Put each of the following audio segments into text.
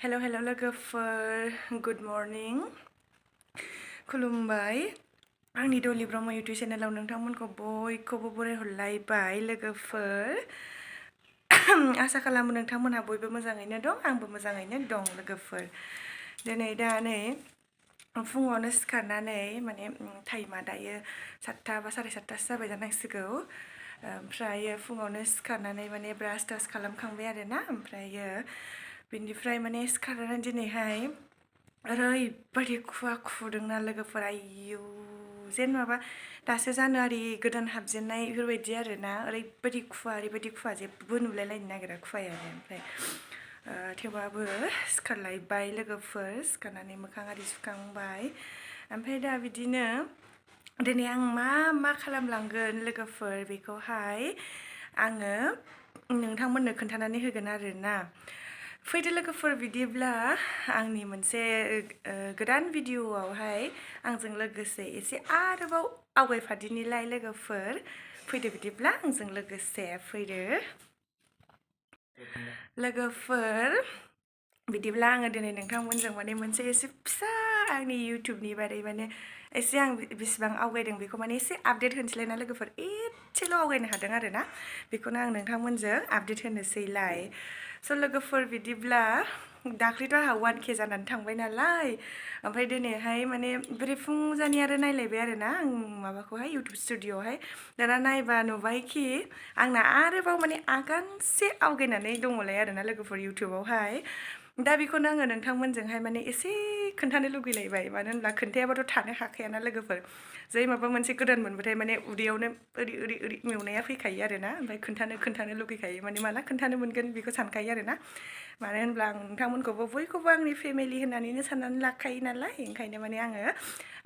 Hello लोगोफोर good morning खुलुमबाय आंनि डली ब्रह्म इउटुब चेनेलाव नोंथांमोनखौ बयखौबो बरायहरलायबाय लोगोफोर आसा खालामो नोंथांमोनहा बयबो मोजाङैनो दं आंबो मोजाङैनो दं लोगोफोर दिनै दा नै फुङावनो सिखारनानै माने टाइमा दायो 7टा बा 7:30 जाबाय जानांसिगौ ओमफ्राय फुङावनो सिखारनानै माने ब्रास टास खालामखांबाय आरोना ओमफ्रायो बिनिफ्राय माने सिखारनानै दिनैहाय ओरैबायदि खुवा खुदोंना लोगोफोर आयौ जेन माबा दासो जानुवारि गोदान हाबजेननाय बेफोरबायदि आरोना ओरैबायदि खुवा जेबो नुलायलायनो नागिरा खुवायानो ओमफ्राय थेवबाबो सिखारलायबाय लोगोफोर सिखारनानै मोखां आरि सुखांबाय ओमफ्राय दा बिदिनो दिनै आं मा खालामलांगोन लोगोफोर बेखौहाय आङो नोंथांमोननो खोन्थानानै होगोन आरोना फैदो लोगोफोर बिदिब्ला आंनि मोनसे गोदान भिडिअ'आवहाय आंजों लोगोसे एसे आरोबाव आवगायफादिनिलाय लोगोफोर फैदो बिदिब्ला आंजों लोगोसे फैदो लोगोफोर बिदिब्ला आङो दिनै नोंथांमोनजों माने मोनसे एसे फिसा आंनि इउटुबनि बारै माने एसे आं बेसेबां आवगायदों बेखौ माने एसे आपडेट होनोसैलायना लोगोफोर एसेल' आवगायनो हादों आरोना बेखौनो आं नोंथांमोनजों आपडेट होनोसैलाय स' लोगोफोर बिदिब्ला दाख्लैथ' आंहा 1K जानानै थांबाय नालाय ओमफ्राय दिनैहाय माने बेरेफुंजानि आरो नायलायबाय आरोना आं माबाखौहाय इउटुब स्टुडिअ'आवहाय दाना नायबा नुबायखि आंना आरोबाव माने आगानसे आवगायनानै दङलाय आरोना लोगोफोर इउटुबावहाय दा बेखौनो आङो नोंथांमोनजोंहाय माने एसे खोन्थानो लुगैलायबाय मानो होनब्ला खोन्थायाबाथ' थानो हाखायाना लोगोफोर जै माबा मोनसे गोदान मोनबाथाय माने उदैयावनो ओरै मेवनाया फैखायो आरोना ओमफ्राय खोन्थानो लुगैखायो माने माला खोन्थानो मोनगोन बेखौ सानखायो आरोना मानो होनब्ला आं नोंथांमोनखौबो बयखौबो आंनि फेमिलि होननानैनो साननानै लाखायो नालाय ओंखायनो माने आङो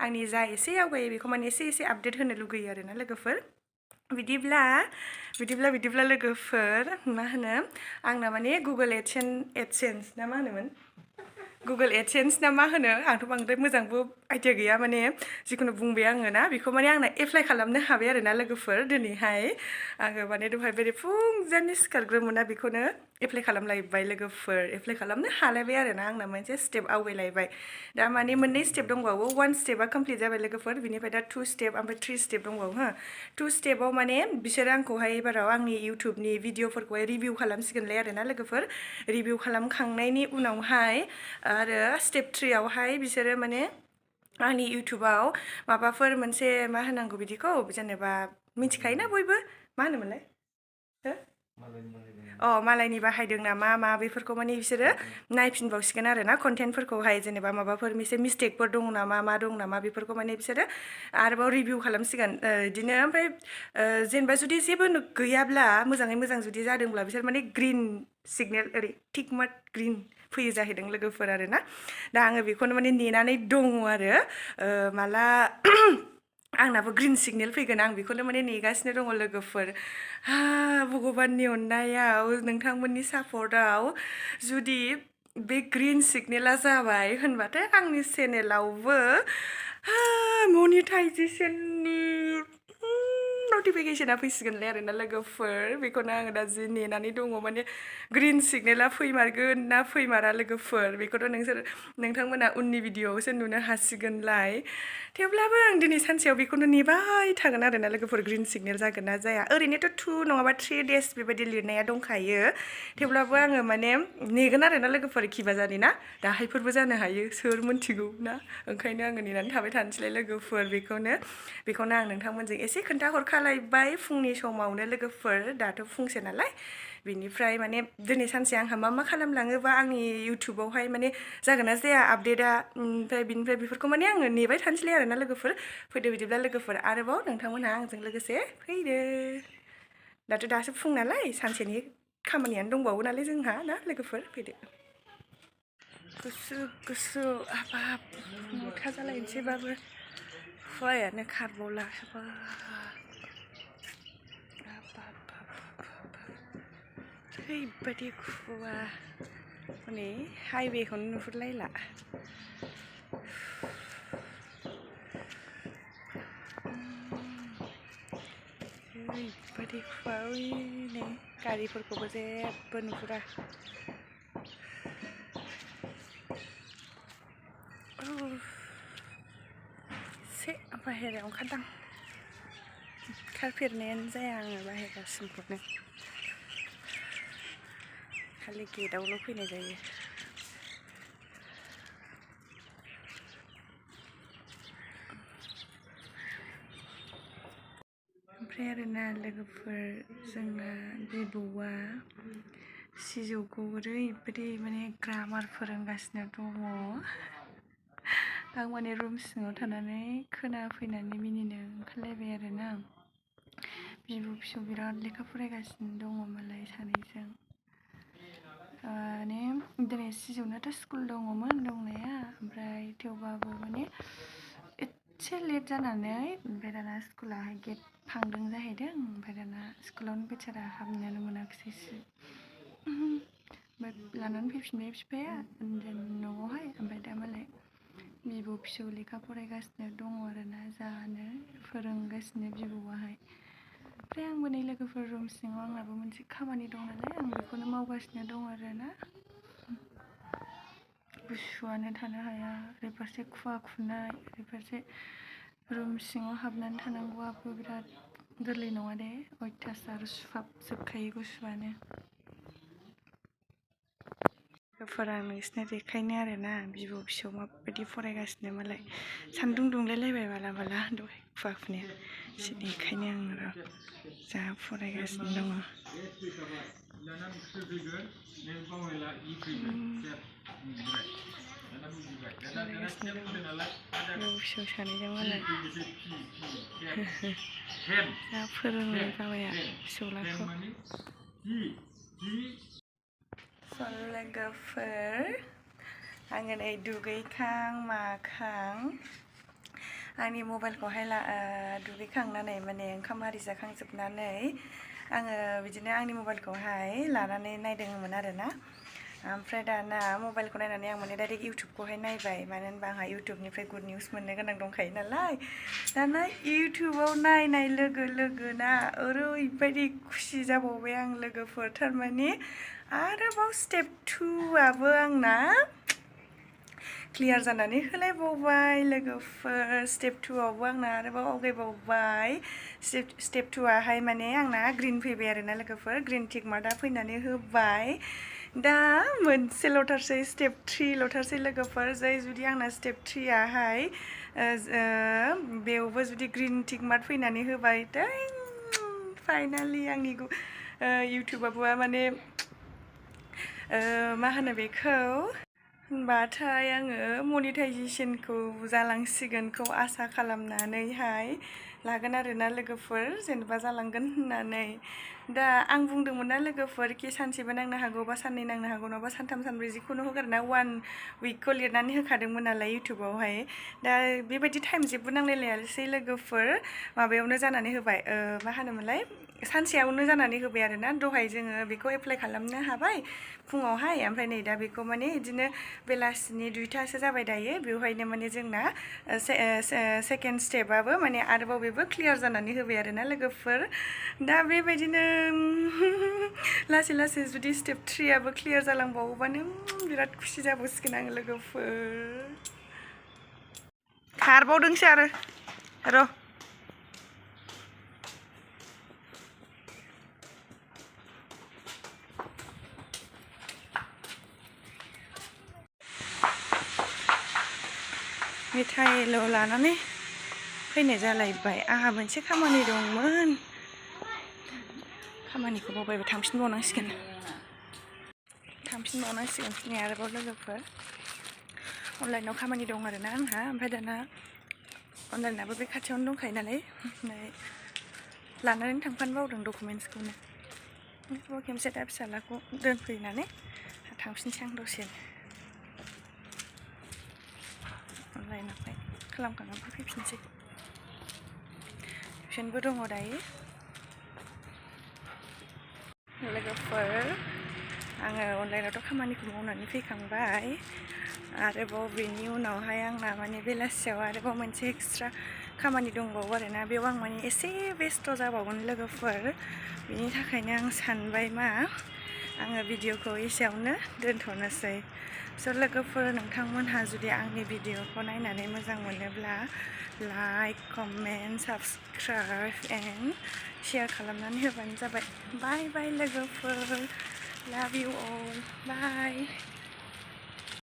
आंनि जा एसे आवगायो बेखौ माने एसे आपडेट होनो लुगैयो आरोना लोगोफोर बिदिब्ला लोगोफोर मा होनो आंना माने गुगोल एडसेन्स ना मा होनोमोन गुगोल एडसेन्स ना मा होनो आंथ' बांद्राय मोजांबो आइडिया गैया माने जिखुनु बुंबाय आङो ना बेखौ माने आंना एप्लाइ खालामनो हाबाय आरोना लोगोफोर दिनैहाय आङो माने दहाय बेरेफुंजानि सिखारग्रोमोना बेखौनो एप्लाइ खालामलायबाय लोगोफोर एप्लाइ खालामनो हालायबाय आरोना आंना मोनसे स्टेप आवगायलायबाय दा माने मोननै स्टेप दंबावो 1 स्टेपआ कमप्लिट जाबाय लोगोफोर बिनिफ्राय दा 2 स्टेप ओमफ्राय 3 स्टेप दंबावो हो 2 स्टेपआव माने बिसोरो आंखौहाय एबाराव आंनि इउटुबनि भिडिअफोरखौहाय रिभिउ खालामसिगोनलाय आरोना लोगोफोर रिभिउ खालामखांनायनि उनावहाय आरो स्टेप 3आवहाय बिसोरो माने आंनि इउटुबाव माबाफोर मोनसे मा होनांगौ बिदिखौ जेनेबा मिथिखायोना बयबो मा होनोमोनलाय मालायनि बाहायदों नामा मा बेफोरखौ माने बिसोरो नायफिनबावसिगोन आरोना कन्टेन्टफोरखौहाय जेनेबा माबाफोर मोनसे मिस्टेकफोर दं नामा मा दं नामा बेफोरखौ माने बिसोरो आरोबाव रिभिउ खालामसिगोन बिदिनो ओमफ्राय जेनेबा जुदि जेबो गैयाब्ला मोजाङै मोजां जुदि जादोंब्ला बिसोर माने ग्रिन सिगनेल ओरै टिक मार्क ग्रिन फैयो जाहैदों लोगोफोर आरोना दा आङो बेखौनो माने नेनानै दङ आरो माला आंनाबो ग्रिन सिगनेल फैगोन आं बेखौनो माने नेगासिनो दङ लोगोफोर भगबाननि अननायाव नोंथांमोननि सापर्टआव जुदि बे ग्रिन सिगनेला जाबाय होनबाथाय आंनि चेनेलावबो मनिटाइजेसननि नटिफिकेसना फैसिगोनलाय आरोना लोगोफोर बेखौनो आङो दा जि नेनानै दङ माने ग्रिन सिगनेला फैमारगोन ना फैमारा लोगोफोर बेखौथ' नोंथांमोना उननि भिडिअआवसो नुनो हासिगोनलाय थेवब्लाबो आं दिनै सानसेयाव बेखौनो नेबाय थागोन आरोना लोगोफोर ग्रिन सिगनेल जागोन ना जाया ओरैनोथ' 2 नङाबा 3 डेज बेबायदि लिरनाया दंखायो थेवब्लाबो आङो माने नेगोन आरोना लोगोफोर खिबाजानि ना दाहायफोरबो जानो हायो सोर मोनथिगौ ना ओंखायनो आङो नेनानै थाबाय थानोसैलाय लोगोफोर बेखौनो आं नोंथांमोनजों एसे खोन्थाहरखालायबाय फुंनि समावनो लोगोफोर दाथ' फुंसो नालाय बिनिफ्राय माने दिनै सानसे आंहा मा खालामलाङोबा आंनि इउटुबावहाय माने जागोन ना जाया आपडेटआ ओमफ्राय बिनिफ्राय बेफोरखौ माने आङो नेबाय थानोसैलाय आरोना लोगोफोर फैदो बिदिब्ला लोगोफोर आरोबाव नोंथांमोनहा आंजों लोगोसे फैदो दासो फुं नालाय सानसेनि खामानियानो दंबावो नालाय जोंहा ना लोगोफोर फैदो गुसु हाबाब मुथा जालायनोसैबाबो खुवायानो खारबावला ओरैबायदि खुवा हनै हाइवेखौनो नुहुरलायला ओरैबायदि खुवा नै गारिफोरखौबो जेबो नुहुरा दसे बाहेरायाव ओंखारदां ओंखारफेरनायानो जाया आङो बाहेरासिमखौनो खालि गेटआवल' फैनाय जायो। ओमफ्राय आरोना लोगोफोर जोंना बिबौआ सिजौखौ ओरैबायदि माने ग्रामार फोरोंगासिनो दङ। आं माने रुम सिङाव थानानै खोनाफैनानै मिनिनो ओंखारलायबाय आरोना। बिबौ फिसौ बिराद लेखा फरायगासिनो दङ मालाय सानैजों। माने दिनै सिजौनाथ' स्कुल दङमोन दंनाया, ओमफ्राय थेवबाबो माने एसे लेट जानानै ओमफ्राय दाना स्कुलाहाय गेट फांदों जाहैदों। ओमफ्राय दाना स्कुलावनो बेचारा हाबनोनो मोनाखिसैसो। ओमफ्राय लानानै फैफिनबाय बिफाया न'आवहाय। ओमफ्राय दा मालाय बिबौ फिसौ लेखा फरायगासिनो दङ आरोना, जानो फोरोंगासिनो बिबौआहाय। ओमफ्राय आंबो नै लोगोफोर रुम सिङाव आंनाबो मोनसे खामानि दं नालाय आं बेखौनो मावगासिनो दं आरोना। गुसुआनो थानो हाया, ओरै फारसे खुवा खुनाय, ओरै फारसे रुम सिङाव हाबनानै थानांगौआबो बिराद गोरलै नङा दे, अयथासार सुहाबजोबखायो गुसुआनो। लोगोफोरा नोंसिनो देखायनो आरोना बिबौ फिसौ माबायदि फरायगासिनो मालाय सान्दुं दुंलायलायबाय माला माला दहाय खुवा खुनाया एसे देखायनो आं र' जा फरायगासिनो दङ। बिबौ फिसौ सानैजों मालाय दा फोरोङो बाबाया फिसौलाखौ। लोगोफोर आङो नै दुगैखां माखां आंनि मबाइलखौहाय दुगैखांनानै माने ओंखाम आरि जाखांजोबनानै आङो बिदिनो आंनि मबाइलखौहाय लानानै नायदोंमोन आरोना। ओमफ्राय दाना मबाइलखौ नायनानै आं माने डाइरेक्ट इउटुबखौहाय नायबाय, मानो होनबा आंहा इउटुबनिफ्राय गुड निउस मोननो गोनां दंखायो नालाय। दाना इउटुबाव नायनाय लोगो लोगोना ओरैबायदि खुसि जाबावबाय आं लोगोफोर, थारमाने आरोबाव स्टेप 2आबो आंना क्लियार जानानै होलायबावबाय लोगोफोर। स्टेप 2आवबो आंना आरोबाव आवगायबावबाय। स्टेप 2आहाय माने आंना ग्रिन फैबाय आरोना लोगोफोर, ग्रिन टिक मार्कआ फैनानै होबाय। दा मोनसेल'थारसै, स्टेप 3ल'थारसै लोगोफोर। जाय जुदि आंना स्टेप 3आहाय बेयावबो जुदि ग्रिन टिक मार्क फैनानै होबाय, फाइनालि आंनि इउटुबाबो माने मा होनो बेखौ, होनबाथाय आङो मनिटाइजेसनखौ जालांसिगोनखौ आसा खालामनानैहाय लागोन आरोना लोगोफोर, जेनेबा जालांगोन होननानै। दा आं बुंदोंमोन ना लोगोफोर कि सानसेबो नांनो हागौ बा साननै नांनो हागौ, नङाबा सानथाम सानब्रै जिखुनु होगोन ना 1 उइकखौ लिरनानै होखादोंमोन नालाय इउटुबावहाय। दा बेबायदि टाइम जेबो नांलायलायासै लोगोफोर, माबायावनो जानानै होबाय, मा होनोमोनलाय, सानसेयावनो जानानै होबाय आरोना। दहाय जोङो बेखौ एप्लाइ खालामनो हाबाय फुङावहाय, ओमफ्राय नै दा बेखौ माने बिदिनो बेलासिनि 2टासो जाबाय दायो। बेवहायनो माने जोंना सेकेन्ड स्टेपआबो माने आरोबाव बेबो क्लियार जानानै होबाय आरोना लोगोफोर। दा बेबायदिनो लासै लासै जुदि स्टेप 3आबो क्लियार जालांबावोबानो बिराद खुसि जाबावसिगोन आं लोगोफोर। खारबावदोंसो आरो र' मेथाइल' लानानै फैनाय जालायबाय। आंहा मोनसे खामानि दंमोन, खामानिखौ बावबायबो, थांफिनबावनांसिगोन दिनै आरोबाव लोगोफोर। अनलाइनाव खामानि दं आरोना आंहा, ओमफ्राय दाना अनलाइनाबो बे खाथियावनो दंखायो नालाय, ओमफ्राय लानानै थांफानो बावदों डकुमेन्ट्सखौनो। खेमसे दा फिसालाखौ दोनफैनानै थांफिनसै आं दसे। अनलाइनावहाय खालामखांनानै फैफिनसै। टिउसनबो दङ दायो लोगोफोर। आङो अनलाइनावथ' खामानिखौ मावनानै फैखांबाय, आरोबाव बेनि उनावहाय आंना माने बेलासियाव आरोबाव मोनसे एक्सट्रा खामानि दंबावो आरोना। बेयाव आं माने एसे बेस्थ' जाबावगोन लोगोफोर। बेनि थाखायनो आं सानबाय मा आङो भिडिअखौ एसेयावनो दोनथ'नोसै। स' लोगोफोर, नोंथांमोनहा जुदि आंनि भिडिअखौ नायनानै मोजां मोनोब्ला like, comment, subscribe and share खालामनानै होबानो जाबाय। बाय बाय लोगोफोर, लाभ इउ अल, बाय।